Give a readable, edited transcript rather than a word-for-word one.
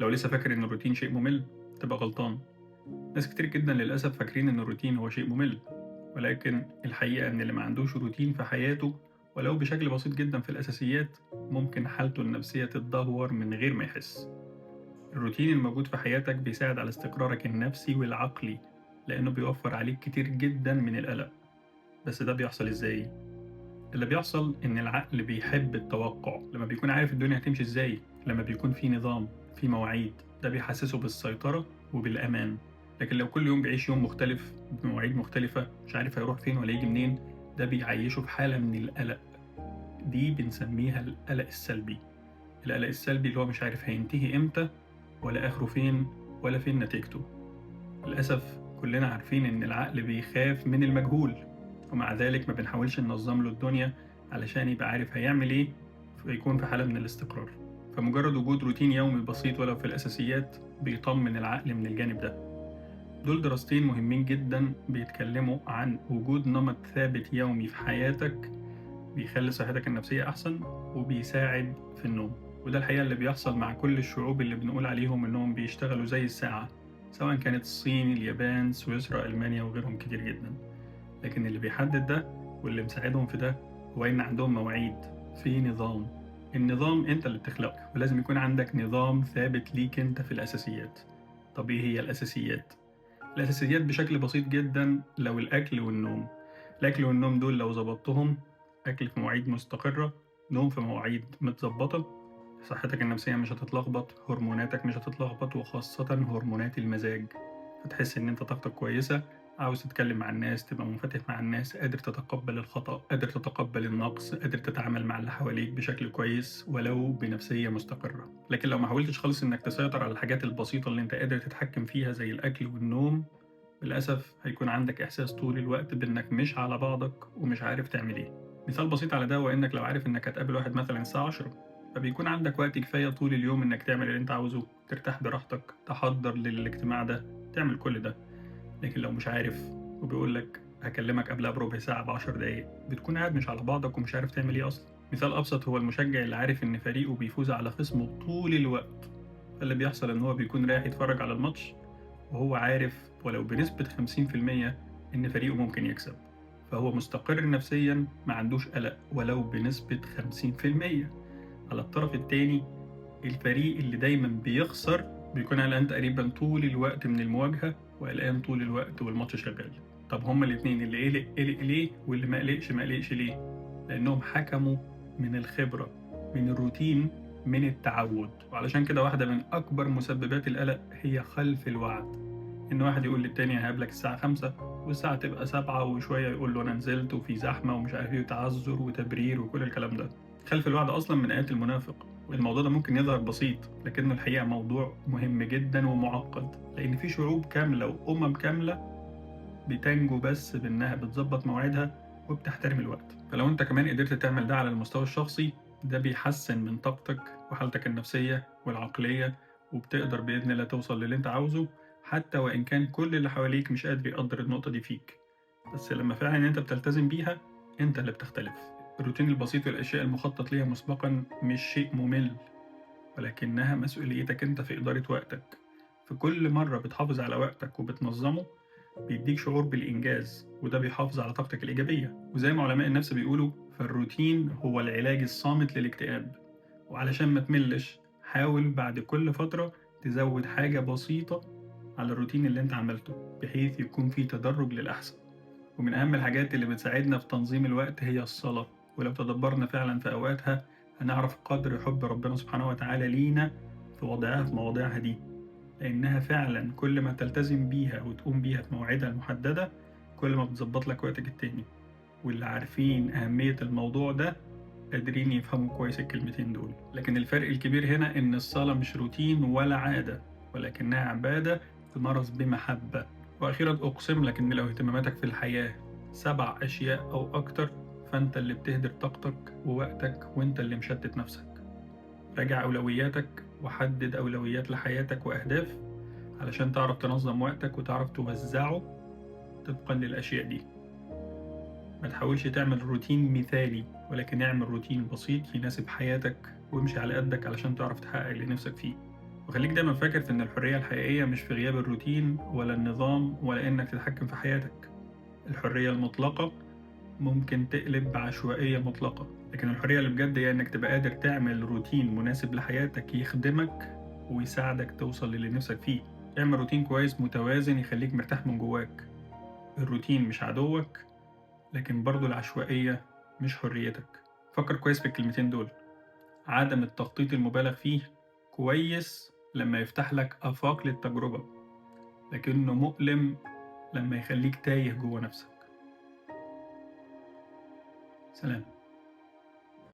لو لسه فاكر إن الروتين شيء ممل تبقى غلطان. ناس كتير جدا للأسف فاكرين إن الروتين هو شيء ممل، ولكن الحقيقة إن اللي ما عندوش روتين في حياته ولو بشكل بسيط جدا في الأساسيات ممكن حالته النفسية تتدهور من غير ما يحس. الروتين الموجود في حياتك بيساعد على استقرارك النفسي والعقلي، لأنه بيوفر عليك كتير جدا من القلق. بس ده بيحصل إزاي؟ اللي بيحصل إن العقل بيحب التوقع، لما بيكون عارف الدنيا هتمشي إزاي، لما بيكون في نظام، في مواعيد، ده بيحسسه بالسيطرة وبالأمان. لكن لو كل يوم بيعيش يوم مختلف بمواعيد مختلفة، مش عارف هيروح فين ولا يجي منين، ده بيعيشه في حالة من القلق. دي بنسميها القلق السلبي. القلق السلبي اللي هو مش عارف هينتهي إمتى ولا آخره فين ولا فين نتيجته. للأسف كلنا عارفين إن العقل بيخاف من المجهول، ومع ذلك ما بنحاولش ننظم له الدنيا علشان يبقى عارف هيعمل إيه فيكون في حالة من الاستقرار. فمجرد وجود روتين يومي بسيط ولو في الأساسيات بيطمن العقل من الجانب ده. دول دراستين مهمين جدا بيتكلموا عن وجود نمط ثابت يومي في حياتك بيخلي صحتك النفسية أحسن وبيساعد في النوم. وده الحقيقة اللي بيحصل مع كل الشعوب اللي بنقول عليهم إنهم بيشتغلوا زي الساعة، سواء كانت الصين، اليابان، سويسرا، ألمانيا وغيرهم كتير جدا. لكن اللي بيحدد ده واللي مساعدهم في ده هو إن عندهم مواعيد، في نظام. النظام أنت اللي بتخلقه، ولازم يكون عندك نظام ثابت ليك أنت في الأساسيات. طب إيه هي الأساسيات؟ الأساسيات بشكل بسيط جدا لو الأكل والنوم. الأكل والنوم دول لو ظبطتهم، أكل في مواعيد مستقرة، نوم في مواعيد متظبطة، صحتك النفسية مش هتتلخبط، هرموناتك مش هتتلخبط، وخاصة هرمونات المزاج. فتحس إن أنت طاقتك كويسة، عاوز تتكلم مع الناس، تبقى منفتح مع الناس، قادر تتقبل الخطأ، قادر تتقبل النقص، قادر تتعامل مع اللي حواليك بشكل كويس ولو بنفسية مستقرة. لكن لو ما حاولتش خالص إنك تسيطر على الحاجات البسيطة اللي أنت قادر تتحكم فيها زي الأكل والنوم، للأسف هيكون عندك إحساس طول الوقت بإنك مش على بعضك ومش عارف تعمل إيه. مثال بسيط على ده هو إنك لو عارف إنك هتقابل واحد مثلا الساعة 10، فبيكون عندك وقت كفاية طول اليوم إنك تعمل اللي أنت عاوزه، ترتاح براحتك، تحضر للاجتماع ده، تعمل كل ده. لكن لو مش عارف وبيقول لك هكلمك قبلها بربع ساعة ب10 دقايق، بتكون قاعد مش على بعضك ومش عارف تعمل إيه أصلا. مثال أبسط هو المشجع اللي عارف إن فريقه بيفوز على خصمه طول الوقت، فاللي بيحصل إن هو بيكون رايح يتفرج على الماتش وهو عارف ولو بنسبة 50% إن فريقه ممكن يكسب، فهو مستقر نفسيا، ما عندوش قلق ولو بنسبة 50%. على الطرف التاني الفريق اللي دايما بيخسر بيكون قلقان تقريبا طول الوقت من المواجهة وقلقان طول الوقت والماتش شغال. طب هما الاتنين اللي قلق قلق ليه واللي ما قلقش ما قلقش ليه؟ لأنهم حكموا من الخبرة، من الروتين، من التعود. وعلشان كده واحدة من أكبر مسببات القلق هي خلف الوعد. إن واحد يقول للتاني هقابلك الساعة 5 والساعة تبقى 7 وشوية، يقول له أنا نزلت وفي زحمة ومش عارف إيه، وتعذر وتبرير وكل الكلام ده. خلف الوعد أصلا من آيات المنافق. والموضوع ده ممكن يظهر بسيط لكنه الحقيقة موضوع مهم جدا ومعقد، لأن في شعوب كاملة وأمم كاملة بتنجو بس بإنها بتظبط مواعيدها وبتحترم الوقت. فلو أنت كمان قدرت تعمل ده على المستوى الشخصي، ده بيحسن من طاقتك وحالتك النفسية والعقلية، وبتقدر بإذن الله توصل للي أنت عاوزه، حتى وإن كان كل اللي حواليك مش قادر يقدر النقطة دي فيك. بس لما فعلا أنت بتلتزم بيها، أنت اللي بتختلف. الروتين البسيط والأشياء المخطط ليها مسبقا مش شيء ممل، ولكنها مسؤوليتك أنت في إدارة وقتك. في كل مرة بتحافظ على وقتك وبتنظمه بيديك شعور بالإنجاز، وده بيحافظ على طاقتك الإيجابية. وزي ما علماء النفس بيقولوا، فالروتين هو العلاج الصامت للاكتئاب. وعلشان ما تملش، حاول بعد كل فترة تزود حاجة بسيطة على الروتين اللي انت عملته، بحيث يكون في تدرج للأحسن. ومن أهم الحاجات اللي بتساعدنا في تنظيم الوقت هي الصلاة. ولو تدبرنا فعلا في أوقاتها هنعرف قدر حب ربنا سبحانه وتعالى لينا في وضعها في مواضيعها دي، لأنها فعلا كل ما تلتزم بيها وتقوم بيها في مواعيدها المحددة كل ما بتظبط لك وقتك التاني. واللي عارفين أهمية الموضوع ده قادرين يفهموا كويس الكلمتين دول. لكن الفرق الكبير هنا إن الصلاة مش روتين ولا عادة، ولكنها عبادة تمارس بمحبة. وأخيرا أقسم لك إن لو اهتماماتك في الحياة 7 أشياء أو أكتر، فأنت اللي بتهدر طاقتك ووقتك، وأنت اللي مشتت نفسك. راجع أولوياتك وحدد أولويات لحياتك وأهداف علشان تعرف تنظم وقتك وتعرف توزعه طبقا للأشياء دي. ما تحاولش تعمل روتين مثالي، ولكن اعمل روتين بسيط يناسب حياتك وامشي على قدك علشان تعرف تحقق اللي نفسك فيه. وخليك دايما فاكر في إن الحرية الحقيقية مش في غياب الروتين ولا النظام ولا إنك تتحكم في حياتك. الحرية المطلقة ممكن تقلب بعشوائية مطلقة، لكن الحرية اللي بجد هي إنك تبقى قادر تعمل روتين مناسب لحياتك يخدمك ويساعدك توصل للي نفسك فيه. اعمل روتين كويس متوازن يخليك مرتاح من جواك. الروتين مش عدوك، لكن برضو العشوائية مش حريتك. فكر كويس في الكلمتين دول. عدم التخطيط المبالغ فيه كويس لما يفتح لك آفاق للتجربة، لكنه مؤلم لما يخليك تايه جوه نفسك. سلام.